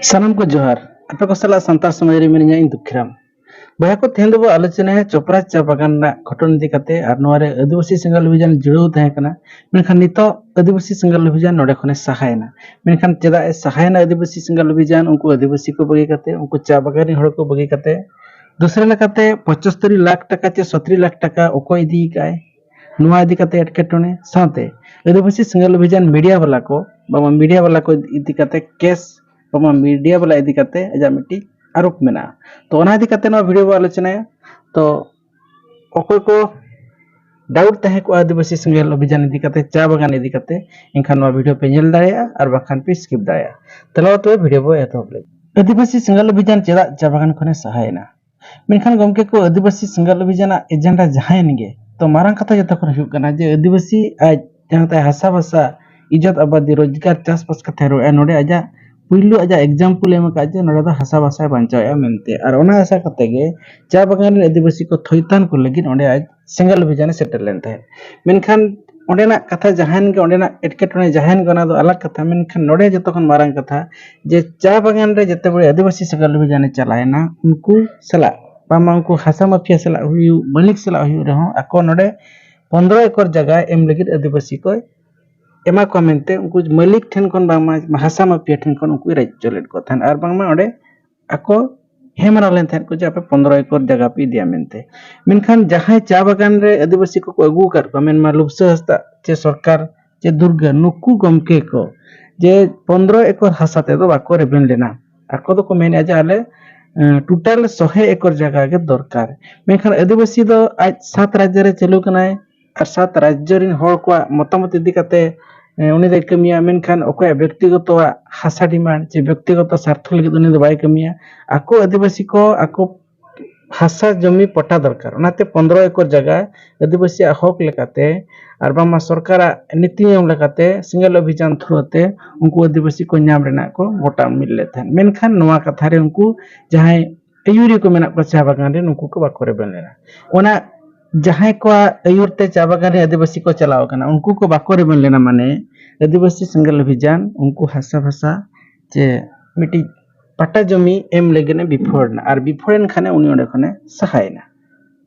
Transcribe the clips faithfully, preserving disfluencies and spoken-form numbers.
ᱥᱟᱱᱟᱢ ᱠᱚ ᱡᱚᱦᱟᱨ᱾ ᱟᱯᱮ ᱠᱚ ᱥᱟᱞᱟᱜ ᱥᱟᱱᱛᱟᱲ ᱥᱚᱢᱟᱡᱽ ᱨᱮ ᱢᱮᱱᱟᱹᱧᱟ ᱤᱧ ᱫᱩᱠᱷᱤᱨᱟᱢ᱾ ᱵᱚᱭᱦᱟ ᱠᱚ, ᱛᱮᱦᱮᱧ ᱫᱚᱵᱚ ᱟᱞᱳᱪᱚᱱᱟᱭᱟ ᱪᱚᱯᱨᱟ ᱪᱟ ᱵᱟᱜᱟᱱ ᱨᱮᱱᱟᱜ ᱜᱷᱚᱴᱚᱱ ᱤᱫᱤ ᱠᱟᱛᱮ, ᱟᱨ ᱱᱚᱣᱟ ᱨᱮ ᱟᱹᱫᱤᱵᱟᱹᱥᱤ ᱥᱮᱸᱜᱮᱞ ᱚᱵᱷᱤᱡᱟᱱ ᱡᱩᱲᱟᱹᱣ ᱛᱟᱦᱮᱸ ᱠᱟᱱᱟ᱾ ᱢᱮᱱᱠᱷᱟᱱ ᱱᱤᱛᱚᱜ ᱟᱹᱫᱤᱵᱟᱹᱥᱤ ᱥᱮᱸᱜᱮᱞ ᱚᱵᱷᱤᱡᱟᱱ ᱱᱚᱰᱮ ᱠᱷᱚᱱᱮ ᱥᱟᱦᱟᱭᱮᱱᱟ᱾ ᱢᱮᱱᱠᱷᱟᱱ ᱪᱮᱫᱟᱜ ᱮ ᱥᱟᱦᱟᱭᱮᱱᱟ ᱟᱹᱫᱤᱵᱟᱹᱥᱤ ᱥᱮᱸᱜᱮᱞ ᱚᱵᱷᱤᱡᱟᱱ? ᱩᱱᱠᱩ ᱟᱹᱫᱤᱵᱟᱹᱥᱤ ᱠᱚ ᱵᱟᱹᱜᱤ ᱠᱟᱛᱮ, ᱩᱱᱠᱩ ᱪᱟ ᱵᱟᱜᱟᱱ ᱨᱮᱱ ᱦᱚᱲ ᱠᱚ ᱵᱟᱹᱜᱤ ᱠᱟᱛᱮ, ᱫᱚᱥᱨᱟ ᱞᱮᱠᱟᱛᱮ ᱯᱚᱸᱪᱟᱛᱛᱳᱨ ᱞᱟᱠᱷ ᱴᱟᱠᱟ ᱪᱮ ᱥᱚᱛᱨᱤ ᱞᱟᱠᱷ ᱴᱟᱠᱟ ᱚᱠᱚᱭ ᱤᱫᱤ ᱠᱟᱜᱼᱟᱭ? ᱱᱚᱣᱟ ᱤᱫᱤ ᱠᱟᱛᱮ ᱮᱴᱠᱮᱴᱚᱬᱮ ᱥᱟᱶᱛᱮ ᱟᱹᱫᱤᱵᱟᱹᱥᱤ ᱥᱮᱸᱜᱮᱞ ᱚᱵᱷᱤᱡᱟᱱ ᱢᱤᱰᱤᱭᱟ ᱵᱟᱞᱟ ᱠᱚ, ᱵᱟᱝᱢᱟ ᱢᱤᱰᱤᱭᱟ ᱵᱟᱞᱟ ᱠᱚ ᱤᱫᱤ ᱠᱟᱛᱮ ᱠᱮᱥ, ᱵᱟᱝᱢᱟ ᱢᱤᱰᱤᱭᱟ ᱵᱟᱞᱟ ᱤᱫᱤ ᱠᱟᱛᱮ ᱟᱡᱟᱜ ᱢᱤᱫᱴᱤᱡ ᱟᱨᱳᱯ ᱢᱮᱱᱟᱜᱼᱟ᱾ ᱛᱚ, ᱚᱱᱟ ᱤᱫᱤ ᱠᱟᱛᱮ ᱱᱚᱣᱟ ᱵᱷᱤᱰᱤᱭᱳ ᱵᱚ ᱟᱞᱳᱪᱚᱱᱟᱭᱟ᱾ ᱛᱚ, ᱚᱠᱚᱭ ᱠᱚ ᱰᱟᱣᱩᱴ ᱛᱟᱦᱮᱸ ᱠᱚᱜᱼᱟ ᱟᱹᱫᱤᱵᱟᱹᱥᱤ ᱥᱮᱸᱜᱮᱞ ᱚᱵᱷᱤᱡᱟᱱ ᱤᱫᱤ ᱠᱟᱛᱮ, ᱪᱟ ᱵᱟᱜᱟᱱ ᱤᱫᱤ ᱠᱟᱛᱮ, ᱮᱱᱠᱷᱟᱱ ᱱᱚᱣᱟ ᱵᱷᱤᱰᱤᱭᱳ ᱯᱮ ᱧᱮᱞ ᱫᱟᱲᱮᱭᱟᱜᱼᱟ, ᱟᱨ ᱵᱟᱝᱠᱷᱟᱱ ᱯᱮ ᱥᱠᱤᱯ ᱫᱟᱲᱮᱭᱟᱜᱼᱟ᱾ ᱛᱟᱦᱞᱮ ᱛᱚᱵᱮ ᱵᱷᱤᱰᱤᱭᱳ ᱵᱚ ᱮᱛᱚᱦᱚᱵ ᱞᱮᱜᱮ᱾ ᱟᱹᱫᱤᱵᱟᱹᱥᱤ ᱥᱮᱸᱜᱮᱞ ᱚᱵᱷᱤᱡᱟᱱ ᱪᱮᱫᱟᱜ ᱪᱟ ᱵᱟᱜᱟᱱ ᱠᱷᱚᱱᱮ ᱥᱟᱦᱟᱭᱮᱱᱟ? ᱢᱮᱱᱠᱷᱟᱱ ᱜᱚᱢᱠᱮ ᱠᱚ, ᱟᱹᱫᱤᱵᱟᱹᱥᱤ ᱥᱮᱸᱜᱮᱞ ᱚᱵᱷᱤᱡᱟᱱᱟᱜ ᱮᱡᱮᱱᱰᱟ ᱡᱟᱦᱟᱸᱭᱮᱱ ᱜᱮ, ᱛᱚ, ᱢᱟᱨᱟᱝ ᱠᱟᱛᱷᱟ ᱡᱚᱛᱚ ᱠᱷᱚᱱ ᱦᱩᱭᱩᱜ ᱠᱟᱱᱟ ᱡᱮ ᱟᱹᱫᱤᱵᱟᱹᱥᱤ ᱟᱡ ᱡᱟᱦᱟᱸ ᱛᱟᱭ ᱦᱟᱥᱟ ᱵᱷᱟᱥᱟ, ᱤᱡᱽᱡᱚᱛ ᱟᱵᱟᱫᱤ, ᱨᱳᱡᱽᱜᱟᱨ, ᱪᱟᱥᱵᱟᱥ ᱠᱟᱛᱷᱟᱭ ᱨᱚᱲᱮᱫᱼᱟ, ᱱᱚᱰᱮ ᱟᱡᱟᱜ ᱯᱩᱭᱞᱩ ᱟᱡᱟᱜ ᱮᱠᱡᱟᱢᱯᱚᱞ ᱮ ᱮᱢ ᱟᱠᱟᱫ ᱡᱮ ᱱᱚᱰᱮ ᱫᱚ ᱦᱟᱥᱟ ᱵᱷᱟᱥᱟᱭ ᱵᱟᱧᱪᱟᱣᱮᱫᱼᱟ ᱢᱮᱱᱛᱮ, ᱟᱨ ᱚᱱᱟ ᱟᱥᱟ ᱠᱟᱛᱮ ᱜᱮ ᱪᱟ ᱵᱟᱜᱟᱱ ᱨᱮᱱ ᱟᱹᱫᱤᱵᱟᱹᱥᱤ ᱠᱚ ᱛᱷᱚᱭᱛᱟᱱ ᱠᱚ ᱞᱟᱹᱜᱤᱫ ᱚᱸᱰᱮ ᱟᱡ ᱥᱮᱸᱜᱮᱞ ᱚᱵᱷᱤᱡᱟᱱᱮ ᱥᱮᱴᱮᱨ ᱞᱮᱱ ᱛᱟᱦᱮᱸᱫ᱾ ᱢᱮᱱᱠᱷᱟᱱ ᱚᱸᱰᱮᱱᱟᱜ ᱠᱟᱛᱷᱟ ᱡᱟᱦᱟᱸᱭᱮᱱ ᱜᱮ, ᱚᱸᱰᱮᱱᱟᱜ ᱮᱴᱠᱮᱴᱚᱬᱮ ᱡᱟᱦᱟᱸᱭᱮᱱ ᱜᱮ, ᱚᱱᱟ ᱫᱚ ᱟᱞᱟᱜᱽ ᱠᱟᱛᱷᱟ᱾ ᱢᱮᱱᱠᱷᱟᱱ ᱱᱚᱰᱮ ᱡᱚᱛᱚ ᱠᱷᱚᱱ ᱢᱟᱨᱟᱝ ᱠᱟᱛᱷᱟ ᱡᱮ ᱪᱟ ᱵᱟᱜᱟᱱ ᱨᱮ ᱡᱮᱛᱮ ᱵᱟᱲᱮ ᱟᱹᱫᱤᱵᱟᱹᱥᱤ ᱥᱮᱸᱜᱮᱞ ᱚᱵᱷᱤᱡᱟᱱᱮ ᱪᱟᱞᱟᱣᱮᱱᱟ, ᱩᱱᱠᱩ ᱥᱟᱞᱟᱜ, ᱵᱟᱝᱢᱟ ᱩᱱᱠᱩ ᱦᱟᱥᱟ ᱢᱟᱯᱷᱤᱭᱟ ᱥᱟᱞᱟᱜ ᱦᱩᱭᱩᱜ, ᱢᱟᱹᱞᱤᱠ ᱥᱟᱞᱟᱜ ᱦᱩᱭᱩᱜ ᱨᱮᱦᱚᱸ, ᱟᱠᱚ ᱱᱚᱰᱮ ᱯᱚᱱᱫᱽᱨᱚ ᱮᱠᱚᱨ ᱡᱟᱭᱜᱟ ᱮᱢ ᱞᱟᱹᱜᱤᱫ ᱟᱹᱫᱤᱵᱟᱹᱥᱤ ᱠᱚᱭ ᱮᱢᱟ ᱠᱚᱣᱟ ᱢᱮᱱᱛᱮ ᱩᱱᱠᱩ ᱢᱟᱹᱞᱤᱠ ᱴᱷᱮᱱ ᱠᱷᱚᱱ, ᱵᱟᱝᱢᱟ ᱦᱟᱥᱟ ᱢᱟᱯᱷᱤᱭᱟ ᱴᱷᱮᱱ ᱠᱷᱚᱱ ᱩᱱᱠᱩᱭ ᱨᱮᱡ ᱦᱚᱪᱚ ᱞᱮᱫ ᱠᱚ ᱛᱟᱦᱮᱸᱫ, ᱟᱨ ᱵᱟᱝᱢᱟ ᱚᱸᱰᱮ ᱟᱠᱚ ᱦᱮᱢᱟᱨᱟᱣ ᱞᱮᱱ ᱛᱟᱦᱮᱸᱫ ᱠᱚ ᱡᱮ ᱟᱯᱮ ᱯᱚᱱᱫᱽᱨᱚ ᱮᱠᱚᱨ ᱡᱟᱭᱜᱟ ᱯᱮ ᱤᱫᱤᱭᱟ ᱢᱮᱱᱛᱮ᱾ ᱢᱮᱱᱠᱷᱟᱱ ᱡᱟᱦᱟᱸᱭ ᱪᱟ ᱵᱟᱜᱟᱱ ᱨᱮ ᱟᱹᱫᱤᱵᱟᱹᱥᱤ ᱠᱚᱠᱚ ᱟᱹᱜᱩ ᱟᱠᱟᱫ ᱠᱚᱣᱟ, ᱢᱮᱱᱢᱟ ᱞᱩᱵᱥᱟᱹ ᱦᱟᱸᱥᱫᱟ ᱪᱮ ᱥᱚᱨᱠᱟᱨ ᱪᱮ ᱫᱩᱨᱜᱟᱹ, ᱱᱩᱠᱩ ᱜᱚᱢᱠᱮ ᱠᱚ ᱡᱮ ᱯᱚᱱᱫᱽᱨᱚ ᱮᱠᱚᱨ ᱦᱟᱥᱟ ᱛᱮᱫᱚ ᱵᱟᱠᱚ ᱨᱮᱵᱮᱱ ᱞᱮᱱᱟ᱾ ᱟᱠᱚ ᱫᱚᱠᱚ ᱢᱮᱱᱮᱫᱼᱟ ᱡᱮ ᱟᱞᱮ, ᱮᱸ, ᱴᱳᱴᱟᱞ ᱥᱚᱦᱮ ᱮᱠᱚᱨ ᱡᱟᱭᱜᱟ ᱜᱮ ᱫᱚᱨᱠᱟᱨ᱾ ᱢᱮᱱᱠᱷᱟᱱ ᱟᱹᱫᱤᱵᱟᱹᱥᱤ ᱫᱚ ᱟᱡ ᱥᱟᱛ ᱨᱟᱡᱽᱡᱚ ᱨᱮ ᱪᱟᱹᱞᱩ ᱠᱟᱱᱟᱭ, ᱟᱨ ᱥᱟᱛ ᱨᱟᱡᱽᱡᱚ ᱨᱮᱱ ᱦᱚᱲ ᱠᱚᱣᱟᱜ ᱢᱚᱛᱟᱢᱚᱛ ᱤᱫᱤ ᱠᱟᱛᱮ, ᱮᱸ, ᱩᱱᱤ ᱫᱚᱭ ᱠᱟᱹᱢᱤᱭᱟ᱾ ᱢᱮᱱᱠᱷᱟᱱ ᱚᱠᱚᱭᱟᱜ ᱵᱮᱠᱛᱤᱜᱚᱛᱚᱣᱟᱜ ᱦᱟᱥᱟ ᱰᱤᱢᱟᱱᱰ ᱪᱮ ᱵᱮᱠᱛᱤᱜᱚᱛᱚ ᱥᱟᱨᱛᱷᱚ ᱞᱟᱹᱜᱤᱫ ᱩᱱᱤ ᱫᱚ ᱵᱟᱭ ᱠᱟᱹᱢᱤᱭᱟ᱾ ᱟᱠᱚ ᱟᱹᱫᱤᱵᱟᱹᱥᱤ ᱠᱚ ᱟᱠᱚ ᱦᱟᱥᱟ ᱡᱚᱢᱤ ᱯᱚᱴᱟ ᱫᱚᱨᱠᱟᱨ᱾ ᱚᱱᱟᱛᱮ ᱯᱚᱱᱫᱽᱨᱚ ᱮᱠᱚᱨ ᱡᱟᱭᱜᱟ ᱟᱹᱫᱤᱵᱟᱹᱥᱤᱭᱟᱜ ᱦᱚᱠ ᱞᱮᱠᱟᱛᱮ, ᱟᱨ ᱵᱟᱝᱢᱟ ᱥᱚᱨᱠᱟᱨᱟᱜ ᱱᱤᱛᱤ ᱱᱤᱭᱚᱢ ᱞᱮᱠᱟᱛᱮ ᱥᱮᱸᱜᱮᱞ ᱚᱵᱷᱤᱡᱟᱱ ᱛᱷᱨᱩ ᱛᱮ ᱩᱱᱠᱩ ᱟᱹᱫᱤᱵᱟᱹᱥᱤ ᱠᱚ ᱧᱟᱢ ᱨᱮᱱᱟᱜ ᱠᱚ ᱜᱚᱴᱟ ᱢᱤᱫ ᱞᱮᱫ ᱛᱟᱦᱮᱸᱫ᱾ ᱢᱮᱱᱠᱷᱟᱱ ᱱᱚᱣᱟ ᱠᱟᱛᱷᱟ ᱨᱮ ᱩᱱᱠᱩ ᱡᱟᱦᱟᱸᱭ ᱟᱹᱭᱩᱨᱤᱭᱟᱹ ᱠᱚ ᱢᱮᱱᱟᱜ ᱠᱚᱣᱟ ᱪᱟ ᱵᱟᱜᱟᱱ ᱨᱮ, ᱱᱩᱠᱩ ᱠᱚ ᱵᱟᱠᱚ ᱨᱮᱵᱮᱱ ᱞᱮᱱᱟ᱾ ᱚᱱᱟ ᱡᱟᱦᱟᱸᱭ ᱠᱚᱣᱟᱜ ᱟᱹᱭᱩᱨ ᱛᱮ ᱪᱟ ᱵᱟᱜᱟᱱ ᱨᱮ ᱟᱹᱫᱤᱵᱟᱹᱥᱤ ᱠᱚ ᱪᱟᱞᱟᱣ ᱟᱠᱟᱱᱟ, ᱩᱱᱠᱩ ᱠᱚ ᱵᱟᱠᱚ ᱨᱮᱵᱮᱱ ᱞᱮᱱᱟ, ᱢᱟᱱᱮ ᱟᱹᱫᱤᱵᱟᱹᱥᱤ ᱥᱮᱸᱜᱮᱞ ᱚᱵᱷᱤᱡᱟᱱ ᱩᱱᱠᱩ ᱦᱟᱥᱟ ᱵᱷᱟᱥᱟ ᱪᱮ ᱢᱤᱫᱴᱤᱡ ᱯᱟᱴᱟ ᱡᱚᱢᱤ ᱮᱢ ᱞᱟᱹᱜᱤᱫ ᱮ ᱵᱤᱯᱷᱚᱲ ᱮᱱᱟ, ᱟᱨ ᱵᱤᱯᱷᱚᱲ ᱮᱱ ᱠᱷᱟᱱᱮ ᱩᱱᱤ ᱚᱸᱰᱮ ᱠᱷᱚᱱᱮ ᱥᱟᱦᱟᱭᱮᱱᱟ᱾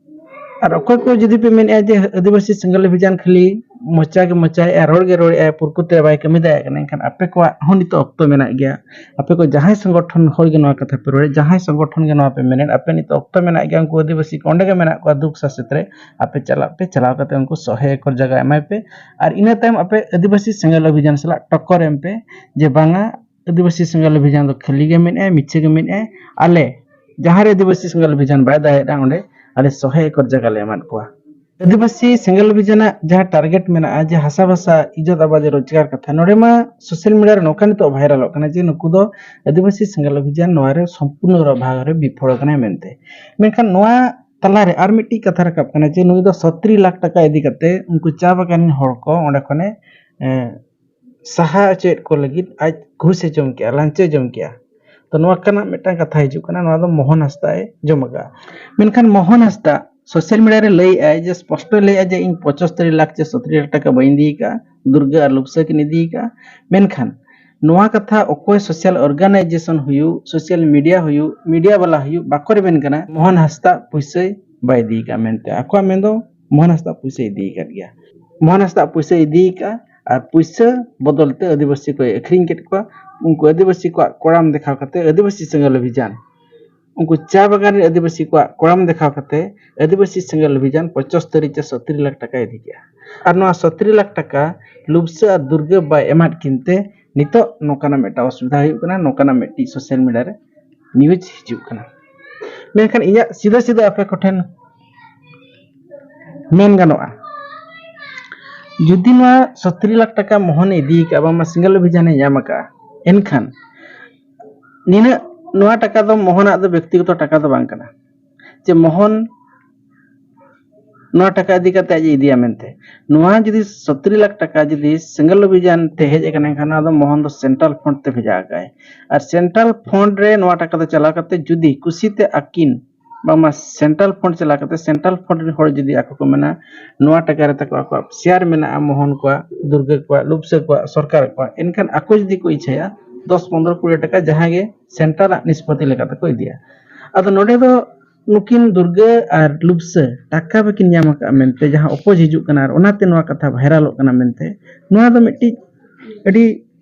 ᱟᱨ ᱚᱠᱚᱭ ᱠᱚ ᱡᱩᱫᱤ ᱯᱮ ᱢᱮᱱᱮᱫᱼᱟ ᱡᱮ ᱟᱹᱫᱤᱵᱟᱹᱥᱤ ᱥᱮᱸᱜᱮᱞ ᱚᱵᱷᱤᱡᱟᱱ ᱠᱷᱟᱹᱞᱤ ᱢᱚᱪᱟ ᱜᱮ ᱢᱚᱪᱟᱭᱮᱫᱼᱟ, ᱨᱚᱲ ᱜᱮ ᱨᱚᱲᱮᱫᱼᱟᱭ, ᱯᱩᱨᱠᱩᱛ ᱨᱮ ᱵᱟᱭ ᱠᱟᱹᱢᱤ ᱫᱟᱲᱮᱭᱟᱜ ᱠᱟᱱᱟ, ᱮᱱᱠᱷᱟᱱ ᱟᱯᱮ ᱠᱚᱣᱟᱜ ᱦᱚᱸ ᱱᱤᱛᱚᱜ ᱚᱠᱛᱚ ᱢᱮᱱᱟᱜ ᱜᱮᱭᱟ᱾ ᱟᱯᱮ ᱠᱚ ᱡᱟᱦᱟᱸᱭ ᱥᱚᱝᱜᱚᱴᱷᱚᱱ ᱦᱚᱲ ᱜᱮ ᱱᱚᱣᱟ ᱠᱟᱛᱷᱟ ᱯᱮ ᱨᱚᱲᱮᱫ, ᱡᱟᱦᱟᱸᱭ ᱥᱚᱝᱜᱚᱴᱷᱚᱱ ᱜᱮ ᱱᱚᱣᱟ ᱯᱮ ᱢᱮᱱᱮᱫ, ᱟᱯᱮ ᱱᱤᱛᱚᱜ ᱚᱠᱛᱚ ᱢᱮᱱᱟᱜ ᱜᱮᱭᱟ ᱩᱱᱠᱩ ᱟᱹᱫᱤᱵᱟᱹᱥᱤ ᱠᱚ ᱚᱸᱰᱮ ᱜᱮ ᱢᱮᱱᱟᱜ ᱠᱚᱣᱟ ᱫᱩᱠ ᱥᱟᱥᱮᱛ ᱨᱮ, ᱟᱯᱮ ᱪᱟᱞᱟᱜ ᱯᱮ, ᱪᱟᱞᱟᱣ ᱠᱟᱛᱮ ᱩᱱᱠᱩ ᱥᱚᱦᱮ ᱮᱠᱚᱨ ᱡᱟᱭᱜᱟ ᱮᱢᱟᱭ ᱯᱮ᱾ ᱟᱨ ᱤᱱᱟᱹ ᱛᱟᱭᱚᱢ ᱟᱯᱮ ᱟᱹᱫᱤᱵᱟᱹᱥᱤ ᱥᱮᱸᱜᱮᱞ ᱚᱵᱷᱤᱡᱟᱱ ᱥᱟᱞᱟᱜ ᱴᱚᱠᱚᱨ ᱮᱢ ᱯᱮ ᱡᱮ ᱵᱟᱝᱟ, ᱟᱹᱫᱤᱵᱟᱹᱥᱤ ᱥᱮᱸᱜᱮᱞ ᱚᱵᱷᱤᱡᱟᱱ ᱫᱚ ᱠᱷᱟᱹᱞᱤ ᱜᱮ ᱢᱮᱱᱮᱫᱼᱟᱭ, ᱢᱤᱪᱷᱟᱹ ᱜᱮ ᱢᱮᱱᱮᱫᱼᱟᱭ᱾ ᱟᱞᱮ ᱡᱟᱦᱟᱸ ᱨᱮ ᱟᱹᱫᱤᱵᱟᱹᱥᱤ ᱥᱮᱸᱜᱮᱞ ᱚᱵᱷᱤᱡᱟᱱ ᱵᱟᱭ ᱫᱟᱲᱮᱭᱟᱜᱼᱟ, ᱚᱸᱰᱮ ᱟᱞᱮ ᱥᱚᱦᱮ ᱮᱠᱚᱨ ᱡᱟᱭᱜᱟ ᱞᱮ ᱮᱢᱟᱫ ᱠᱚᱣᱟ᱾ ᱟᱹᱫᱤᱵᱟᱹᱥᱤ ᱥᱮᱸᱜᱮᱞ ᱚᱵᱷᱤᱡᱟᱱᱟᱜ ᱡᱟᱦᱟᱸ ᱴᱟᱨᱜᱮᱴ ᱢᱮᱱᱟᱜᱼᱟ ᱡᱮ ᱦᱟᱥᱟ ᱵᱷᱟᱥᱟ ᱤᱡᱽᱡᱚᱛ ᱟᱵᱟᱫ ᱨᱳᱡᱽᱜᱟᱨ ᱠᱟᱛᱷᱟ, ᱱᱚᱰᱮ ᱢᱟ ᱥᱳᱥᱟᱞ ᱢᱤᱰᱤᱭᱟ ᱨᱮ ᱱᱚᱝᱠᱟ ᱱᱤᱛᱚᱜ ᱵᱷᱟᱭᱨᱟᱞᱚᱜ ᱠᱟᱱᱟ ᱡᱮ ᱱᱩᱠᱩ ᱫᱚ ᱟᱹᱫᱤᱵᱟᱹᱥᱤ ᱥᱮᱸᱜᱮᱞ ᱚᱵᱷᱤᱡᱟᱱ ᱱᱚᱣᱟ ᱨᱮ ᱥᱚᱢᱯᱩᱨᱱᱚ ᱵᱷᱟᱜᱽ ᱨᱮ ᱵᱤᱯᱷᱚᱲ ᱟᱠᱟᱱᱟᱭ ᱢᱮᱱᱛᱮ᱾ ᱢᱮᱱᱠᱷᱟᱱ ᱱᱚᱣᱟ ᱛᱟᱞᱟᱨᱮ ᱟᱨ ᱢᱤᱫᱴᱤᱡ ᱠᱟᱛᱷᱟ ᱨᱟᱠᱟᱵ ᱠᱟᱱᱟ ᱡᱮ ᱱᱩᱭ ᱫᱚ ᱥᱚᱛᱨᱤ ᱞᱟᱠᱷ ᱴᱟᱠᱟ ᱤᱫᱤ ᱠᱟᱛᱮ ᱩᱱᱠᱩ ᱪᱟ ᱵᱟᱜᱟᱱ ᱨᱮᱱ ᱦᱚᱲ ᱠᱚ ᱚᱸᱰᱮ ᱠᱷᱚᱱᱮ, ᱮ, ᱥᱟᱦᱟ ᱦᱚᱪᱚᱭᱮᱫ ᱠᱚ ᱞᱟᱹᱜᱤᱫ ᱟᱡ ᱜᱷᱩᱥᱮ ᱡᱚᱢ ᱠᱮᱜᱼᱟ, ᱞᱟᱧᱪᱮ ᱡᱚᱢ ᱠᱮᱜᱼᱟ᱾ ᱛᱚ ᱱᱚᱣᱟ ᱠᱟᱱᱟ ᱢᱤᱫᱴᱟᱝ ᱠᱟᱛᱷᱟ ᱦᱤᱡᱩᱜ ᱠᱟᱱᱟ, ᱱᱚᱣᱟ ᱫᱚ ᱢᱳᱦᱚᱱ ᱦᱟᱸᱥᱫᱟ ᱮ ᱡᱚᱢ ᱟᱠᱟᱫᱼᱟ᱾ ᱢᱮᱱᱠᱷᱟᱱ ᱢᱳᱦᱚᱱ ᱦᱟᱸᱥᱫᱟ ᱥᱳᱥᱟᱞ ᱢᱤᱰᱤᱭᱟ ᱨᱮ ᱞᱟᱹᱭᱮᱫᱼᱟᱭ ᱡᱮ ᱥᱯᱚᱥᱴᱚᱭ ᱞᱟᱹᱭᱮᱫᱼᱟ ᱡᱮ ᱤᱧ ᱯᱚᱸᱪᱟᱥ ᱞᱟᱠᱷ ᱴᱟᱠᱟ ᱵᱟᱹᱧ ᱤᱫᱤ ᱟᱠᱟᱫᱼᱟ, ᱫᱩᱨᱜᱟᱹ ᱟᱨ ᱞᱩᱯᱥᱟᱹ ᱠᱤᱱ ᱤᱫᱤ ᱟᱠᱟᱫᱼᱟ᱾ ᱢᱮᱱᱠᱷᱟᱱ ᱱᱚᱣᱟ ᱠᱟᱛᱷᱟ ᱚᱠᱚᱭ ᱥᱳᱥᱟᱞ ᱚᱨᱜᱟᱱᱟᱭᱡᱮᱥᱚᱱ ᱦᱩᱭᱩᱜ, ᱥᱳᱥᱟᱞ ᱢᱤᱰᱤᱭᱟ ᱦᱩᱭᱩᱜ, ᱢᱤᱰᱤᱭᱟ ᱵᱟᱞᱟ ᱦᱩᱭᱩᱜ, ᱵᱟᱠᱚ ᱨᱮᱵᱮᱱ ᱠᱟᱱᱟ ᱢᱳᱦᱚᱱ ᱦᱟᱸᱥᱫᱟ ᱯᱩᱭᱥᱟᱹᱭ ᱵᱟᱭ ᱤᱫᱤ ᱟᱠᱟᱫᱼᱟ ᱢᱮᱱᱛᱮ᱾ ᱟᱠᱚᱣᱟᱜ ᱢᱮᱱ ᱫᱚ ᱢᱳᱦᱚᱱ ᱦᱟᱸᱥᱫᱟ ᱯᱩᱭᱥᱟᱹᱭ ᱤᱫᱤ ᱟᱠᱟᱫ ᱜᱮᱭᱟ᱾ ᱢᱳᱦᱚᱱ ᱦᱟᱸᱥᱫᱟ ᱯᱩᱭᱥᱟᱹᱭ ᱤᱫᱤ ᱟᱠᱟᱫᱼᱟ ᱟᱨ ᱯᱩᱭᱥᱟᱹ ᱵᱚᱫᱚᱞ ᱛᱮ ᱟᱹᱫᱤᱵᱟᱹᱥᱤ ᱠᱚᱭ ᱟᱹᱠᱷᱨᱤᱧ ᱠᱮᱫ ᱠᱚᱣᱟ᱾ ᱩᱱᱠᱩ ᱟᱹᱫᱤᱵᱟᱹᱥᱤ ᱠᱚᱣᱟᱜ ᱠᱚᱲᱟᱢ ᱫᱮᱠᱷᱟᱣ ᱠᱟᱛᱮ ᱟᱹᱫᱤᱵᱟᱹᱥᱤ ᱥᱮᱸᱜᱮᱞ ᱚᱵᱷᱤᱡᱟᱱ, ᱩᱱᱠᱩ ᱪᱟ ᱵᱟᱜᱟᱱ ᱨᱮ ᱟᱹᱫᱤᱵᱟᱹᱥᱤ ᱠᱚᱣᱟᱜ ᱠᱚᱲᱟᱢ ᱫᱮᱠᱷᱟᱣ ᱠᱟᱛᱮ ᱟᱹᱫᱤᱵᱟᱹᱥᱤ ᱥᱮᱸᱜᱮᱞ ᱚᱵᱷᱤᱡᱟᱱ ᱯᱚᱸᱪᱟᱥ ᱛᱟᱹᱨᱤ ᱪᱮ ᱥᱚᱛᱨᱤ ᱞᱟᱠᱷ ᱴᱟᱠᱟᱭ ᱤᱫᱤ ᱠᱮᱜᱼᱟ᱾ ᱟᱨ ᱱᱚᱣᱟ ᱥᱚᱛᱨᱤ ᱞᱟᱠᱷ ᱴᱟᱠᱟ ᱞᱩᱵᱥᱟᱹ ᱟᱨ ᱫᱩᱨᱜᱟᱹ ᱵᱟᱭ ᱮᱢᱟᱫ ᱠᱤᱱ ᱛᱮ ᱱᱤᱛᱚᱜ ᱱᱚᱝᱠᱟᱱᱟᱜ ᱢᱤᱫᱴᱟᱝ ᱚᱥᱩᱵᱤᱫᱷᱟ ᱦᱩᱭᱩᱜ ᱠᱟᱱᱟ, ᱱᱚᱝᱠᱟᱱᱟᱜ ᱢᱤᱫᱴᱤᱡ ᱥᱳᱥᱟᱞ ᱢᱤᱰᱤᱭᱟ ᱨᱮ ᱱᱤᱭᱩᱡᱽ ᱦᱤᱡᱩᱜ ᱠᱟᱱᱟ᱾ ᱢᱮᱱᱠᱷᱟᱱ ᱤᱧᱟᱹᱜ ᱥᱤᱫᱷᱟᱹ ᱥᱤᱫᱷᱟᱹ ᱟᱯᱮ ᱠᱚᱴᱷᱮᱱ ᱢᱮᱱ ᱜᱟᱱᱚᱜᱼᱟ, ᱡᱩᱫᱤ ᱱᱚᱣᱟ ᱥᱚᱛᱨᱤ ᱞᱟᱠᱷ ᱴᱟᱠᱟ ᱢᱳᱦᱚᱱᱮ ᱤᱫᱤ ᱟᱠᱟᱫᱼᱟ, ᱵᱟᱝᱢᱟ ᱥᱮᱸᱜᱮᱞ ᱚᱵᱷᱤᱡᱟᱱᱮ ᱧᱟᱢ ᱟᱠᱟᱫᱼᱟ, ᱮᱱᱠᱷᱟᱱ ᱱᱤᱱᱟᱹᱜ, ᱱᱚᱣᱟ ᱴᱟᱠᱟ ᱫᱚ ᱢᱳᱦᱚᱱᱟᱜ ᱫᱚ ᱵᱮᱠᱛᱤᱜᱚᱛᱚ ᱴᱟᱠᱟ ᱫᱚ ᱵᱟᱝ ᱠᱟᱱᱟ ᱡᱮ ᱢᱳᱦᱚᱱ ᱱᱚᱣᱟ ᱴᱟᱠᱟ ᱤᱫᱤ ᱠᱟᱛᱮ ᱟᱡ ᱮ ᱤᱫᱤᱭᱟ ᱢᱮᱱᱛᱮ᱾ ᱱᱚᱣᱟ ᱡᱩᱫᱤ ᱥᱚᱛᱨᱤ ᱞᱟᱠᱷ ᱴᱟᱠᱟ ᱡᱩᱫᱤ ᱥᱮᱸᱜᱮᱞ ᱚᱵᱷᱤᱡᱟᱱ ᱛᱮ ᱦᱮᱡ ᱟᱠᱟᱱᱟ, ᱮᱱᱠᱷᱟᱱ ᱱᱚᱣᱟ ᱫᱚ ᱢᱳᱦᱚᱱ ᱫᱚ ᱥᱮᱱᱴᱨᱟᱞ ᱯᱷᱚᱱᱰ ᱛᱮ ᱵᱷᱮᱡᱟ ᱟᱠᱟᱫᱼᱟᱭ᱾ ᱟᱨ ᱥᱮᱱᱴᱨᱟᱞ ᱯᱷᱚᱱᱰ ᱨᱮ ᱱᱚᱣᱟ ᱴᱟᱠᱟ ᱫᱚ ᱪᱟᱞᱟᱣ ᱠᱟᱛᱮ ᱡᱩᱫᱤ ᱠᱩᱥᱤᱛᱮ ᱟᱹᱠᱤᱱ ᱵᱟᱝᱢᱟ ᱥᱮᱱᱴᱨᱟᱞ ᱯᱷᱚᱱᱰ ᱪᱟᱞᱟᱣ ᱠᱟᱛᱮ ᱥᱮᱱᱴᱨᱟᱞ ᱯᱷᱚᱱᱰ ᱨᱮᱱ ᱦᱚᱲ ᱡᱩᱫᱤ ᱟᱠᱚ ᱠᱚ ᱢᱮᱱᱟ ᱱᱚᱣᱟ ᱴᱟᱠᱟ ᱨᱮ ᱛᱟᱠᱚ ᱟᱠᱚᱣᱟᱜ ᱥᱮᱭᱟᱨ ᱢᱮᱱᱟᱜᱼᱟ, ᱢᱳᱦᱚᱱ ᱠᱚᱣᱟᱜ, ᱫᱩᱨᱜᱟᱹ ᱠᱚᱣᱟᱜ, ᱞᱩᱵᱥᱟᱹ ᱠᱚᱣᱟᱜ, ᱥᱚᱨᱠᱟᱨ ᱠᱚᱣᱟᱜ, ᱮᱱᱠᱷᱟᱱ ᱟᱠᱚ ᱡᱩᱫᱤ ᱠᱚ ᱤᱪᱷᱟᱹᱭᱟ ᱫᱚᱥ, ᱯᱚᱱᱨᱚ, ᱠᱩᱲᱤ ᱴᱟᱠᱟ ᱡᱟᱦᱟᱸ ᱜᱮ ᱥᱮᱱᱴᱟᱨᱟᱜ ᱱᱤᱥᱯᱚᱛᱤ ᱞᱮᱠᱟᱛᱮ ᱠᱚ ᱤᱫᱤᱭᱟ᱾ ᱟᱫᱚ ᱱᱚᱰᱮ ᱫᱚ ᱱᱩᱠᱤᱱ ᱫᱩᱨᱜᱟᱹ ᱟᱨ ᱞᱩᱯᱥᱟᱹ ᱴᱟᱠᱟ ᱵᱟᱹᱠᱤᱱ ᱧᱟᱢ ᱟᱠᱟᱫᱼᱟ ᱢᱮᱱᱛᱮ ᱡᱟᱦᱟᱸ ᱚᱯᱚᱡᱽ ᱦᱤᱡᱩᱜ ᱠᱟᱱᱟ ᱟᱨ ᱚᱱᱟᱛᱮ ᱱᱚᱣᱟ ᱠᱟᱛᱷᱟ ᱵᱷᱟᱭᱨᱟᱞᱚᱜ ᱠᱟᱱᱟ ᱢᱮᱱᱛᱮ, ᱱᱚᱣᱟ ᱫᱚ ᱢᱤᱫᱴᱤᱡ ᱟᱹᱰᱤ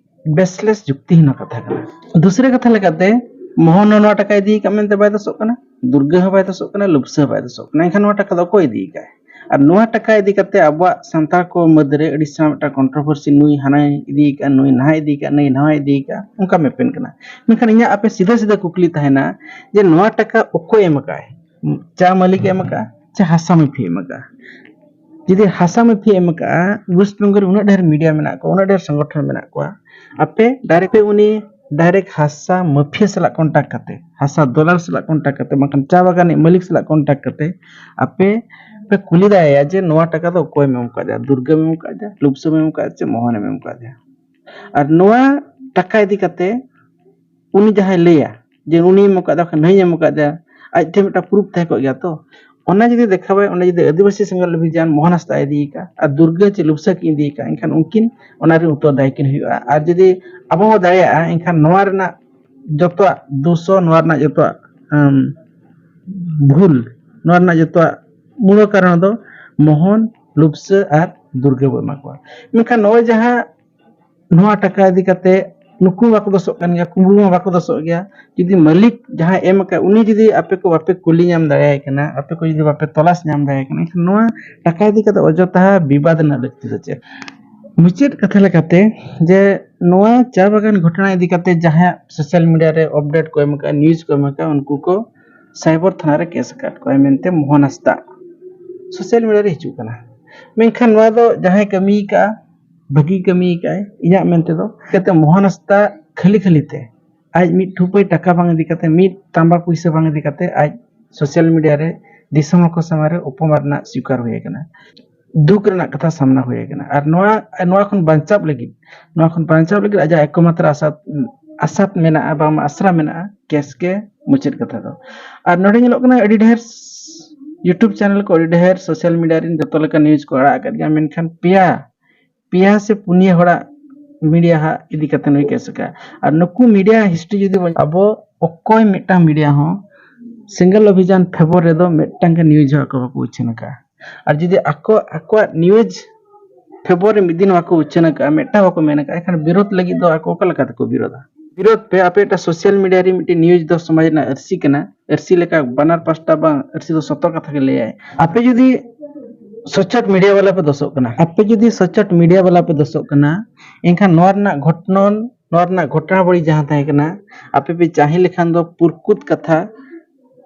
ᱵᱮᱥᱞᱮᱥ ᱡᱩᱠᱛᱤᱦᱤᱱ ᱠᱟᱛᱷᱟ ᱠᱟᱱᱟ᱾ ᱫᱩᱥᱨᱟᱹ ᱠᱟᱛᱷᱟ ᱞᱮᱠᱟᱛᱮ ᱢᱳᱦᱚᱱ ᱦᱚᱸ ᱱᱚᱣᱟ ᱴᱟᱠᱟ ᱤᱫᱤ ᱟᱠᱟᱫ ᱢᱮᱱᱛᱮ ᱵᱟᱭ ᱫᱳᱥᱚᱜ ᱠᱟᱱᱟ, ᱫᱩᱨᱜᱟᱹ ᱦᱚᱸ ᱵᱟᱭ ᱫᱳᱥᱚᱜ ᱠᱟᱱᱟ, ᱞᱩᱯᱥᱟᱹ ᱦᱚᱸ ᱵᱟᱭ ᱫᱳᱥᱚᱜ ᱠᱟᱱᱟ᱾ ᱮᱱᱠᱷᱟᱱ ᱱᱚᱣᱟ ᱴᱟᱠᱟ ᱫᱚ ᱚᱠᱚᱭ ᱤᱫᱤ ᱟᱠᱟᱫ? ᱟᱨ ᱱᱚᱣᱟ ᱴᱟᱠᱟ ᱤᱫᱤ ᱠᱟᱛᱮ ᱟᱵᱚᱣᱟᱜ ᱥᱟᱱᱛᱟᱲ ᱠᱚ ᱢᱩᱫᱽᱨᱮ ᱟᱹᱰᱤ ᱥᱮᱬᱟ ᱢᱤᱫᱴᱟᱝ ᱠᱚᱱᱴᱨᱳᱵᱷᱟᱨᱥᱤ, ᱱᱩᱭ ᱦᱟᱱᱟᱭ ᱤᱫᱤ ᱟᱠᱟᱫ, ᱱᱩᱭ ᱱᱟᱦᱟᱭ ᱤᱫᱤ ᱟᱠᱟᱫ, ᱱᱩᱭ ᱱᱟᱦᱟᱭ ᱤᱫᱤ ᱟᱠᱟᱫ, ᱚᱱᱠᱟ ᱢᱮᱯᱮᱱ ᱠᱟᱱᱟ᱾ ᱢᱮᱱᱠᱷᱟᱱ ᱤᱧᱟᱹᱜ ᱟᱯᱮ ᱥᱤᱫᱷᱟᱹ ᱥᱤᱫᱷᱟᱹ ᱠᱩᱠᱞᱤ ᱛᱟᱦᱮᱱᱟ ᱡᱮ ᱱᱚᱣᱟ ᱴᱟᱠᱟ ᱚᱠᱚᱭ ᱮᱢ ᱟᱠᱟᱫ? ᱪᱟ ᱢᱟᱹᱞᱤᱠ ᱮ ᱮᱢ ᱟᱠᱟᱫ ᱪᱮ ᱦᱟᱥᱟ ᱢᱟᱹᱯᱷᱤᱭ ᱮᱢ ᱟᱠᱟᱫ? ᱡᱩᱫᱤ ᱦᱟᱥᱟ ᱢᱟᱹᱯᱷᱤᱭ ᱮᱢ ᱟᱠᱟᱫᱼᱟ, ᱳᱭᱮᱥᱴ ᱵᱮᱝᱜᱚᱞ ᱨᱮ ᱩᱱᱟᱹᱜ ᱰᱷᱮᱨ ᱢᱤᱰᱤᱭᱟ ᱢᱮᱱᱟᱜ ᱠᱚᱣᱟ, ᱩᱱᱟᱹᱜ ᱰᱷᱮᱨ ᱥᱚᱝᱜᱚᱴᱷᱚᱱ ᱢᱮᱱᱟᱜ ᱠᱚᱣᱟ, ᱟᱯᱮ ᱰᱟᱭᱨᱮᱠᱴ ᱯᱮ ᱩᱱᱤ ᱰᱟᱭᱨᱮᱠᱴ ᱦᱟᱥᱟ ᱢᱟᱹᱯᱷᱤᱭᱟ ᱥᱟᱞᱟᱜ ᱠᱚᱱᱴᱟᱠᱴ ᱠᱟᱛᱮ, ᱦᱟᱥᱟ ᱫᱚᱞᱟᱞ ᱥᱟᱞᱟᱜ ᱠᱚᱱᱴᱟᱠᱴ ᱠᱟᱛᱮ, ᱵᱟᱝᱠᱷᱟᱱ ᱪᱟ ᱵᱟᱜᱟᱱ ᱨᱤᱱᱤᱡ ᱢᱟᱹᱞᱤᱠ ᱥᱟᱞᱟᱜ ᱠᱚᱱᱴᱟᱠᱴ ᱠᱟᱛᱮ ᱟᱯᱮ ᱯᱮ ᱠᱩᱞᱤ ᱫᱟᱲᱮᱭᱟᱭᱟ ᱡᱮ ᱱᱚᱣᱟ ᱴᱟᱠᱟ ᱫᱚ ᱚᱠᱚᱭᱮᱢ ᱮᱢ ᱟᱠᱟᱫᱮᱭᱟ, ᱫᱩᱨᱜᱟᱹᱢ ᱮᱢ ᱟᱠᱟᱫᱮᱭᱟ, ᱞᱩᱯᱥᱟᱹᱢ ᱮᱢ ᱟᱠᱟᱫᱮᱭᱟ ᱪᱮ ᱢᱳᱦᱚᱱᱮᱢ ᱮᱢ ᱟᱠᱟᱫᱮᱭᱟ? ᱟᱨ ᱱᱚᱣᱟ ᱴᱟᱠᱟ ᱤᱫᱤ ᱠᱟᱛᱮ ᱩᱱᱤ ᱡᱟᱦᱟᱸᱭ ᱞᱟᱹᱭᱟ ᱡᱮ ᱩᱱᱤ ᱮᱢ ᱟᱠᱟᱫᱟ, ᱵᱟᱠᱷᱟᱱ ᱱᱟᱹᱭ ᱮᱢ ᱟᱠᱟᱫᱟ, ᱟᱡ ᱴᱷᱮᱱ ᱢᱤᱫᱴᱟᱝ ᱯᱨᱩᱯ ᱛᱟᱦᱮᱸ ᱠᱚᱜ ᱜᱮᱭᱟ ᱛᱚ᱾ ᱚᱱᱟ ᱡᱩᱫᱤ ᱫᱮᱠᱷᱟᱣᱟᱭ, ᱚᱸᱰᱮ ᱡᱩᱫᱤ ᱟᱹᱫᱤᱵᱟᱹᱥᱤ ᱥᱮᱸᱜᱮᱞ ᱚᱵᱷᱤᱡᱟᱱ ᱢᱳᱦᱚᱱ ᱦᱟᱸᱥᱫᱟ ᱤᱫᱤ ᱟᱠᱟᱫ ᱟᱨ ᱫᱩᱨᱜᱟᱹ ᱪᱮ ᱞᱩᱯᱥᱟᱹ ᱠᱤᱱ ᱤᱫᱤ ᱟᱠᱟᱫ, ᱮᱱᱠᱷᱟᱱ ᱩᱱᱠᱤᱱ ᱚᱱᱟ ᱨᱮ ᱩᱛᱛᱚᱨ ᱫᱟᱭᱤ ᱠᱤᱱ ᱦᱩᱭᱩᱜᱼᱟ᱾ ᱟᱨ ᱡᱩᱫᱤ ᱟᱵᱚ ᱵᱚ ᱫᱟᱲᱮᱭᱟᱜᱼᱟ, ᱮᱱᱠᱷᱟᱱ ᱱᱚᱣᱟ ᱨᱮᱱᱟᱜ ᱡᱚᱛᱚᱣᱟᱜ ᱫᱳᱥ, ᱱᱚᱣᱟ ᱨᱮᱱᱟᱜ ᱡᱚᱛᱚᱣᱟᱜ ᱟᱢ, ᱵᱷᱩᱞ, ᱱᱚᱣᱟ ᱨᱮᱱᱟᱜ ᱡᱚᱛᱚᱣᱟᱜ ᱢᱩᱞ ᱠᱟᱨᱚᱱ ᱫᱚ ᱢᱳᱦᱚᱱ, ᱞᱩᱯᱥᱟᱹ ᱟᱨ ᱫᱩᱨᱜᱟᱹ ᱵᱚ ᱮᱢᱟ ᱠᱚᱣᱟ᱾ ᱢᱮᱱᱠᱷᱟᱱ ᱱᱚᱜᱼᱚᱭ ᱡᱟᱦᱟᱸ ᱱᱚᱣᱟ ᱴᱟᱠᱟ ᱤᱫᱤ ᱠᱟᱛᱮ ᱱᱩᱠᱩ ᱢᱟ ᱵᱟᱠᱚ ᱫᱳᱥᱚᱜ ᱠᱟᱱ ᱜᱮᱭᱟ, ᱠᱩᱢᱵᱽᱲᱩ ᱢᱟ ᱵᱟᱠᱚ ᱫᱳᱥᱚᱜ ᱜᱮᱭᱟ᱾ ᱡᱩᱫᱤ ᱢᱟᱹᱞᱤᱠ ᱡᱟᱦᱟᱸᱭ ᱮᱢ ᱟᱠᱟᱫ, ᱩᱱᱤ ᱡᱩᱫᱤ ᱟᱯᱮ ᱠᱚ ᱵᱟᱯᱮ ᱠᱩᱞᱤ ᱧᱟᱢ ᱫᱟᱲᱮᱭᱟᱭ ᱠᱟᱱᱟ, ᱟᱯᱮ ᱠᱚ ᱡᱩᱫᱤ ᱵᱟᱯᱮ ᱛᱚᱞᱟᱥ ᱧᱟᱢ ᱫᱟᱲᱮᱭᱟᱭ ᱠᱟᱱᱟ, ᱮᱱᱠᱷᱟᱱ ᱱᱚᱣᱟ ᱴᱟᱠᱟ ᱤᱫᱤ ᱠᱟᱛᱮ ᱚᱡᱚᱛᱷᱟ ᱵᱤᱵᱟᱫ ᱨᱮᱱᱟᱜ ᱞᱟᱹᱠᱛᱤ ᱫᱚ ᱪᱮᱫ? ᱢᱩᱪᱟᱹᱫ ᱠᱟᱛᱷᱟ ᱞᱮᱠᱟᱛᱮ, ᱡᱮ ᱱᱚᱣᱟ ᱪᱟ ᱵᱟᱜᱟᱱ ᱜᱷᱚᱴᱚᱱᱟ ᱤᱫᱤ ᱠᱟᱛᱮ ᱡᱟᱦᱟᱸᱭᱟᱜ ᱥᱳᱥᱟᱞ ᱢᱤᱰᱤᱭᱟ ᱨᱮ ᱟᱯᱰᱮᱴ ᱠᱚ ᱮᱢ ᱟᱠᱟᱫᱼᱟ, ᱱᱤᱭᱩᱡᱽ ᱠᱚ ᱮᱢ ᱟᱠᱟᱫᱼᱟ, ᱩᱱᱠᱩ ᱠᱚ ᱥᱟᱭᱵᱚᱨ ᱛᱷᱟᱱᱟ ᱨᱮ ᱠᱮᱥ ᱟᱠᱟᱫ ᱠᱚᱣᱟᱭ ᱢᱮᱱᱛᱮ ᱢᱳᱦᱚᱱ ᱦᱟᱸᱥᱫᱟ ᱥᱳᱥᱟᱞ ᱢᱤᱰᱤᱭᱟ ᱨᱮ ᱦᱤᱡᱩᱜ ᱠᱟᱱᱟ᱾ ᱢᱮᱱᱠᱷᱟᱱ ᱱᱚᱣᱟ ᱫᱚ ᱡᱟᱦᱟᱸᱭ ᱠᱟᱹᱢᱤ ᱟᱠᱟᱫᱼᱟ, ᱵᱷᱟᱹᱜᱤ ᱠᱟᱹᱢᱤ ᱟᱠᱟᱫᱼᱟᱭ ᱤᱧᱟᱹᱜ ᱢᱮᱱ ᱛᱮᱫᱚ᱾ ᱪᱤᱠᱟᱹᱛᱮ ᱢᱳᱦᱚᱱ ᱦᱟᱸᱥᱫᱟ ᱠᱷᱟᱹᱞᱤ ᱠᱷᱟᱹᱞᱤ ᱛᱮ ᱟᱡ ᱢᱤᱫ ᱴᱷᱩᱯᱟᱹᱭ ᱴᱟᱠᱟ ᱵᱟᱝ ᱤᱫᱤ ᱠᱟᱛᱮ, ᱢᱤᱫ ᱛᱟᱢᱵᱟ ᱯᱩᱭᱥᱟᱹ ᱵᱟᱝ ᱤᱫᱤ ᱠᱟᱛᱮ ᱟᱡ ᱥᱳᱥᱟᱞ ᱢᱤᱰᱤᱭᱟ ᱨᱮ ᱫᱤᱥᱚᱢ ᱦᱚᱲ ᱠᱚ ᱥᱟᱢᱟᱝ ᱨᱮ ᱚᱯᱚᱢᱟᱱ ᱨᱮᱱᱟᱜ ᱥᱤᱠᱟᱨ ᱦᱩᱭ ᱟᱠᱟᱱᱟ, ᱫᱩᱠ ᱨᱮᱱᱟᱜ ᱠᱟᱛᱷᱟ ᱥᱟᱢᱱᱟ ᱦᱩᱭ ᱟᱠᱟᱱᱟ᱾ ᱟᱨ ᱱᱚᱣᱟ, ᱱᱚᱣᱟ ᱠᱷᱚᱱ ᱵᱟᱧᱪᱟᱣ ᱞᱟᱹᱜᱤᱫ, ᱱᱚᱣᱟ ᱠᱷᱚᱱ ᱵᱟᱧᱪᱟᱣ ᱞᱟᱹᱜᱤᱫ ᱟᱡᱟᱜ ᱮᱠᱢᱟᱛᱨᱚ ᱟᱥᱟ, ᱟᱥᱟ ᱢᱮᱱᱟᱜᱼᱟ, ᱵᱟᱝᱢᱟ ᱟᱥᱨᱟ ᱢᱮᱱᱟᱜᱼᱟ, ᱠᱮᱥ ᱜᱮ ᱢᱩᱪᱟᱹᱫ ᱠᱟᱛᱷᱟ ᱫᱚ᱾ ᱟᱨ ᱱᱚᱰᱮ ᱧᱮᱞᱚᱜ ᱠᱟᱱᱟ ᱟᱹᱰᱤ ᱰᱷᱮᱨ YouTube ᱪᱮᱱᱮᱞ ᱠᱚ, ᱟᱹᱰᱤ ᱰᱷᱮᱨ ᱥᱳᱥᱟᱞ ᱢᱤᱰᱤᱭᱟ ᱨᱮᱱ ᱡᱚᱛᱚ ᱞᱮᱠᱟᱱ ᱱᱤᱭᱩᱡᱽ ᱠᱚ ᱟᱲᱟᱜ ᱟᱠᱟᱫ ᱜᱮᱭᱟ, ᱢᱮᱱᱠᱷᱟᱱ ᱯᱮᱭᱟ, ᱯᱮᱭᱟ ᱥᱮ ᱯᱩᱱᱭᱟᱹ ᱦᱚᱲᱟᱜ ᱢᱤᱰᱤᱭᱟ ᱦᱟᱸᱜ ᱤᱫᱤ ᱠᱟᱛᱮ ᱱᱩᱭ ᱠᱮᱥ ᱟᱠᱟᱫᱼᱟ᱾ ᱟᱨ ᱱᱩᱠᱩ ᱢᱤᱰᱤᱭᱟ ᱦᱤᱥᱴᱨᱤ ᱡᱩᱫᱤ ᱵᱚᱱ, ᱟᱵᱚ ᱚᱠᱚᱭ ᱢᱤᱫᱴᱟᱝ ᱢᱤᱰᱤᱭᱟ ᱦᱚᱸ ᱥᱮᱸᱜᱮᱞ ᱚᱵᱷᱤᱡᱟᱱ ᱯᱷᱮᱵᱚᱨ ᱨᱮᱫᱚ ᱢᱤᱫᱴᱟᱝ ᱜᱮ ᱱᱤᱭᱩᱡᱽ ᱦᱚᱸ ᱟᱠᱚ ᱵᱟᱠᱚ ᱩᱪᱷᱟᱹᱱ ᱟᱠᱟᱫᱼᱟ᱾ ᱟᱨ ᱡᱩᱫᱤ ᱟᱠᱚ ᱟᱠᱚᱣᱟᱜ ᱱᱤᱭᱩᱡᱽ ᱯᱷᱮᱵᱚᱨ ᱨᱮ ᱢᱤᱫ ᱫᱤᱱ ᱵᱟᱠᱚ ᱩᱪᱷᱟᱹᱱ ᱟᱠᱟᱫᱼᱟ, ᱢᱤᱫᱴᱟᱝ ᱵᱟᱠᱚ ᱢᱮᱱ ᱟᱠᱟᱫᱼᱟ, ᱮᱱᱠᱷᱟᱱ ᱵᱤᱨᱳᱫ ᱞᱟᱹᱜᱤᱫ ᱫᱚ ᱟᱠᱚ ᱚᱠᱟ ᱞᱮᱠᱟ ᱛᱮᱠᱚ ᱵᱤᱨᱳᱫᱟ? ᱵᱤᱨᱳᱫ ᱯᱮ, ᱟᱯᱮ ᱢᱤᱫᱴᱟᱝ ᱥᱳᱥᱟᱞ ᱢᱤᱰᱤᱭᱟ ᱨᱮ ᱢᱤᱫᱴᱮᱱ ᱱᱤᱭᱩᱡᱽ ᱫᱚ ᱥᱚᱢᱟᱡᱽ ᱨᱮᱱᱟᱜ ᱟᱹᱨᱥᱤ ᱠᱟᱱᱟ, ᱟᱹᱨᱥᱤ ᱞᱮᱠᱟ ᱵᱟᱱᱟᱨ ᱯᱟᱥᱴᱟ ᱵᱟᱝ, ᱟᱹᱨᱥᱤ ᱫᱚ ᱥᱚᱛᱚ ᱠᱟᱛᱷᱟ ᱜᱮ ᱞᱟᱹᱭᱟᱭ᱾ ᱟᱯᱮ ᱡᱩᱫᱤ ᱥᱚᱪᱚᱴ ᱢᱤᱰᱤᱭᱟ ᱵᱟᱞᱟ ᱯᱮ ᱫᱳᱥᱚᱜ ᱠᱟᱱᱟ, ᱟᱯᱮ ᱡᱩᱫᱤ ᱥᱚᱪᱚᱴ ᱢᱤᱰᱤᱭᱟ ᱵᱟᱞᱟ ᱯᱮ ᱫᱳᱥᱚᱜ ᱠᱟᱱᱟ, ᱮᱱᱠᱷᱟᱱ ᱱᱚᱣᱟ ᱨᱮᱱᱟᱜ ᱜᱷᱚᱴᱱᱚᱱ, ᱱᱚᱣᱟ ᱨᱮᱱᱟᱜ ᱜᱷᱚᱴᱚᱱᱟ ᱵᱟᱹᱲᱤ ᱡᱟᱦᱟᱸ ᱛᱟᱦᱮᱸ ᱠᱟᱱᱟ, ᱟᱯᱮ ᱯᱮ ᱪᱟᱦᱮ ᱞᱮᱠᱷᱟᱱ ᱫᱚ ᱯᱩᱨᱠᱩᱛ ᱠᱟᱛᱷᱟ,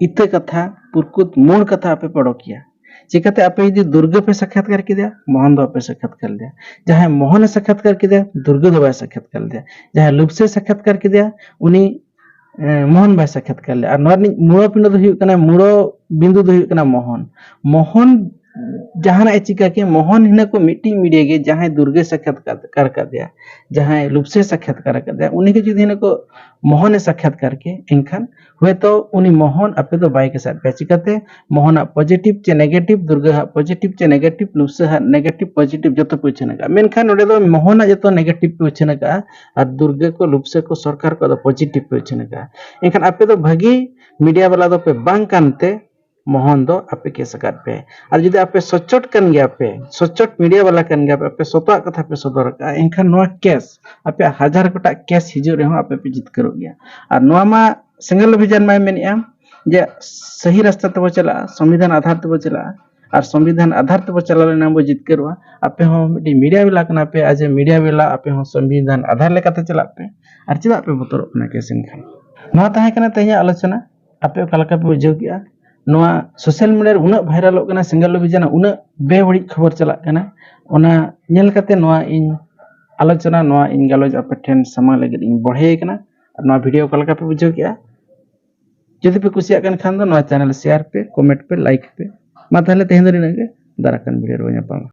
ᱤᱛᱟᱹ ᱠᱟᱛᱷᱟ, ᱯᱩᱨᱠᱩᱛ ᱢᱩᱲ ᱠᱟᱛᱷᱟ ᱟᱯᱮ ᱯᱮ ᱚᱰᱚᱠ ᱠᱮᱭᱟ᱾ ᱪᱤᱠᱟᱹᱛᱮ? ᱟᱯᱮ ᱡᱩᱫᱤ ᱫᱩᱨᱜᱟᱹ ᱯᱮ ᱥᱟᱠᱷᱟᱛᱠᱟᱨ ᱠᱮᱫᱮᱭᱟ, ᱢᱳᱦᱚᱱ ᱫᱚ ᱵᱟᱯᱮ ᱥᱟᱠᱷᱟᱛᱠᱟᱨ ᱞᱮᱫᱮᱭᱟ᱾ ᱡᱟᱦᱟᱸᱭ ᱢᱳᱦᱚᱱᱮ ᱥᱟᱠᱷᱟᱛᱠᱟᱨ ᱠᱮᱫᱮᱭᱟ, ᱫᱩᱨᱜᱟᱹ ᱫᱚ ᱵᱟᱭ ᱥᱟᱠᱷᱟᱛᱠᱟᱨ ᱞᱮᱫᱮᱭᱟ᱾ ᱡᱟᱦᱟᱸᱭ ᱞᱩᱯᱥᱮ ᱥᱟᱠᱷᱟᱛᱠᱟᱨ ᱠᱮᱫᱮᱭᱟ, ᱩᱱᱤ ᱮ, ᱢᱳᱦᱚᱱ ᱵᱟᱭ ᱥᱟᱠᱷᱟᱛᱠᱟᱨ ᱞᱮᱫᱟ᱾ ᱟᱨ ᱱᱚᱣᱟ ᱨᱤᱱᱤᱡ ᱢᱩᱲᱚ ᱯᱤᱸᱰᱟᱹ ᱫᱚ ᱦᱩᱭᱩᱜ ᱠᱟᱱᱟ, ᱢᱩᱲᱚ ᱵᱤᱱᱫᱩ ᱫᱚ ᱦᱩᱭᱩᱜ ᱠᱟᱱᱟ ᱢᱳᱦᱚᱱ᱾ ᱢᱳᱦᱚᱱ ᱡᱟᱦᱟᱱᱟᱜ ᱮ ᱪᱤᱠᱟ ᱠᱮᱭᱟ, ᱢᱳᱦᱚᱱ ᱦᱤᱱᱟᱹ ᱠᱚ ᱢᱤᱫᱴᱤᱡ ᱢᱤᱰᱤᱭᱟ ᱜᱮ ᱡᱟᱦᱟᱸᱭ ᱫᱩᱨᱜᱟᱹ ᱥᱟᱠᱷᱟᱛᱠᱟᱨ ᱠᱟᱫᱮᱭᱟ, ᱡᱟᱦᱟᱸᱭ ᱞᱩᱯᱥᱮ ᱥᱟᱠᱷᱟᱛᱠᱟᱨ ᱠᱟᱫᱮᱭᱟ, ᱩᱱᱤ ᱜᱮ ᱡᱩᱫᱤ ᱦᱤᱱᱟᱹ ᱠᱚ ᱢᱳᱦᱚᱱᱮ ᱥᱟᱠᱷᱟᱛᱠᱟᱨ ᱠᱮ, ᱮᱱᱠᱷᱟᱱ ᱦᱚᱭᱛᱚ ᱩᱱᱤ ᱢᱳᱦᱚᱱ ᱟᱯᱮ ᱫᱚ ᱵᱟᱭ ᱠᱮᱥᱟᱫ ᱯᱮᱭᱟ᱾ ᱪᱤᱠᱟᱛᱮ? ᱢᱳᱦᱚᱱᱟᱜ ᱯᱚᱡᱤᱴᱤᱵᱷ ᱪᱮ ᱱᱮᱜᱮᱴᱤᱵᱷ, ᱫᱩᱨᱜᱟᱹ ᱦᱟᱜ ᱯᱚᱡᱤᱴᱤᱵᱷ ᱪᱮ ᱱᱮᱜᱮᱴᱤᱵᱷ, ᱞᱩᱯᱥᱟᱹ ᱦᱟᱜ ᱱᱮᱜᱮᱴᱤᱵᱷ ᱯᱚᱡᱤᱴᱤᱵᱷ ᱡᱚᱛᱚ ᱯᱮ ᱩᱪᱷᱟᱹᱱ ᱟᱠᱟᱫᱼᱟ᱾ ᱢᱮᱱᱠᱷᱟᱱ ᱱᱚᱰᱮ ᱫᱚ ᱢᱳᱦᱚᱱᱟᱜ ᱡᱚᱛᱚ ᱱᱮᱜᱮᱴᱤᱵᱷ ᱯᱮ ᱩᱪᱷᱟᱹᱱ ᱟᱠᱟᱫᱼᱟ ᱟᱨ ᱫᱩᱨᱜᱟᱹ ᱠᱚ ᱞᱩᱯᱥᱟᱹ ᱠᱚ ᱥᱚᱨᱠᱟᱨ ᱠᱚᱣᱟᱜ ᱫᱚ ᱯᱚᱡᱤᱴᱤᱵᱷ ᱯᱮ ᱩᱪᱷᱟᱹᱱ ᱟᱠᱟᱫᱼᱟ᱾ ᱮᱱᱠᱷᱟᱱ ᱟᱯᱮ ᱫᱚ ᱵᱷᱟᱹᱜᱤ ᱢᱤᱰᱤᱭᱟ ᱵᱟᱞᱟ ᱫᱚᱯᱮ ᱵᱟᱝ ᱠᱟᱱᱛᱮ ᱢᱳᱦᱚᱱ ᱫᱚ ᱟᱯᱮ ᱠᱮᱥ ᱟᱠᱟᱫ ᱯᱮ᱾ ᱟᱨ ᱡᱩᱫᱤ ᱟᱯᱮ ᱥᱚᱪᱚᱴ ᱠᱟᱱ ᱜᱮᱭᱟ ᱯᱮ, ᱥᱚᱪᱚᱴ ᱢᱤᱰᱤᱭᱟ ᱵᱟᱞᱟ ᱠᱟᱱ ᱜᱮᱭᱟ ᱯᱮ, ᱟᱯᱮ ᱥᱚᱛᱚᱣᱟᱜ ᱠᱟᱛᱷᱟ ᱯᱮ ᱥᱚᱫᱚᱨ ᱟᱠᱟᱫᱼᱟ, ᱮᱱᱠᱷᱟᱱ ᱱᱚᱣᱟ ᱠᱮᱥ, ᱟᱯᱮᱭᱟᱜ ᱦᱟᱡᱟᱨ ᱜᱚᱴᱟᱝ ᱠᱮᱥ ᱦᱤᱡᱩᱜ ᱨᱮᱦᱚᱸ ᱟᱯᱮ ᱯᱮ ᱡᱤᱛᱠᱟᱹᱨᱚᱜ ᱜᱮᱭᱟ᱾ ᱟᱨ ᱱᱚᱣᱟ ᱢᱟ ᱥᱮᱸᱜᱮᱞ ᱚᱵᱷᱤᱡᱟᱱ ᱢᱟᱭ ᱢᱮᱱᱮᱫᱼᱟ ᱡᱮ ᱥᱟᱹᱦᱤ ᱨᱟᱥᱛᱟ ᱛᱮᱵᱚ ᱪᱟᱞᱟᱜᱼᱟ, ᱥᱚᱝᱵᱤᱫᱷᱟᱱ ᱟᱫᱷᱟᱨ ᱛᱮᱵᱚ ᱪᱟᱞᱟᱜᱼᱟ᱾ ᱟᱨ ᱥᱚᱝᱵᱤᱫᱷᱟᱱ ᱟᱫᱷᱟᱨ ᱛᱮᱵᱚ ᱪᱟᱞᱟᱣ ᱞᱮᱱᱟ ᱵᱚ ᱡᱤᱛᱠᱟᱹᱨᱚᱜᱼᱟ᱾ ᱟᱯᱮ ᱦᱚᱸ ᱢᱤᱫᱴᱤᱡ ᱢᱤᱰᱤᱭᱟ ᱵᱟᱞᱟ ᱠᱟᱱᱟ ᱯᱮ, ᱟᱨ ᱡᱮ ᱢᱤᱰᱤᱭᱟ ᱵᱟᱞᱟ ᱟᱯᱮ ᱦᱚᱸ ᱥᱚᱝᱵᱤᱫᱷᱟᱱ ᱟᱫᱷᱟᱨ ᱞᱮᱠᱟᱛᱮ ᱪᱟᱞᱟᱜ ᱯᱮ᱾ ᱟᱨ ᱪᱮᱫᱟᱜ ᱯᱮ ᱵᱚᱛᱚᱨᱚᱜ ᱠᱟᱱᱟ ᱠᱮᱥ ᱮᱱᱠᱷᱟᱱ? ᱱᱚᱣᱟ ᱛᱟᱦᱮᱸ ᱠᱟᱱᱟ ᱛᱮᱦᱮᱧᱟᱜ ᱟᱞᱳᱪᱚᱱᱟ᱾ ᱟᱯᱮ ᱚᱠᱟ ᱞᱮᱠᱟ ᱯᱮ ᱵᱩᱡᱷᱟᱹᱣ ᱠᱮᱜᱼᱟ? ᱱᱚᱣᱟ ᱥᱳᱥᱟᱞ ᱢᱤᱰᱤᱭᱟ ᱨᱮ ᱩᱱᱟᱹᱜ ᱵᱷᱟᱭᱨᱟᱞᱚᱜ ᱠᱟᱱᱟ, ᱥᱮᱸᱜᱮᱞ ᱚᱵᱷᱤᱡᱟᱱ ᱩᱱᱟᱹᱜ ᱵᱮᱵᱟᱹᱲᱤᱡ ᱠᱷᱚᱵᱚᱨ ᱪᱟᱞᱟᱜ ᱠᱟᱱᱟ, ᱚᱱᱟ ᱧᱮᱞ ᱠᱟᱛᱮ ᱱᱚᱣᱟ ᱤᱧ ᱟᱞᱳᱪᱚᱱᱟ, ᱱᱚᱣᱟ ᱤᱧ ᱜᱟᱞᱚᱪ ᱟᱯᱮ ᱴᱷᱮᱱ ᱥᱟᱢᱟᱝ ᱞᱟᱹᱜᱤᱫ ᱤᱧ ᱵᱚᱲᱦᱮ ᱠᱟᱱᱟ᱾ ᱟᱨ ᱱᱚᱣᱟ ᱵᱷᱤᱰᱤᱭᱳ ᱚᱠᱟ ᱞᱮᱠᱟ ᱯᱮ ᱵᱩᱡᱷᱟᱹᱣ ᱠᱮᱜᱼᱟ? ᱡᱩᱫᱤ ᱯᱮ ᱠᱩᱥᱤᱭᱟᱜ ᱠᱟᱱ ᱠᱷᱟᱱ ᱫᱚ ᱱᱚᱣᱟ ᱪᱮᱱᱮᱞ ᱥᱮᱭᱟᱨ ᱯᱮ, ᱠᱚᱢᱮᱱᱴ ᱯᱮ, ᱞᱟᱭᱤᱠ ᱯᱮ᱾ ᱢᱟ ᱛᱟᱦᱚᱞᱮ ᱛᱮᱦᱮᱧ ᱫᱚ ᱱᱤᱱᱟᱹᱜ ᱜᱮ, ᱫᱟᱨᱟᱭ ᱠᱟᱱ ᱵᱷᱤᱰᱤᱭᱳ ᱨᱮᱵᱚᱱ ᱧᱟᱯᱟᱢᱟ᱾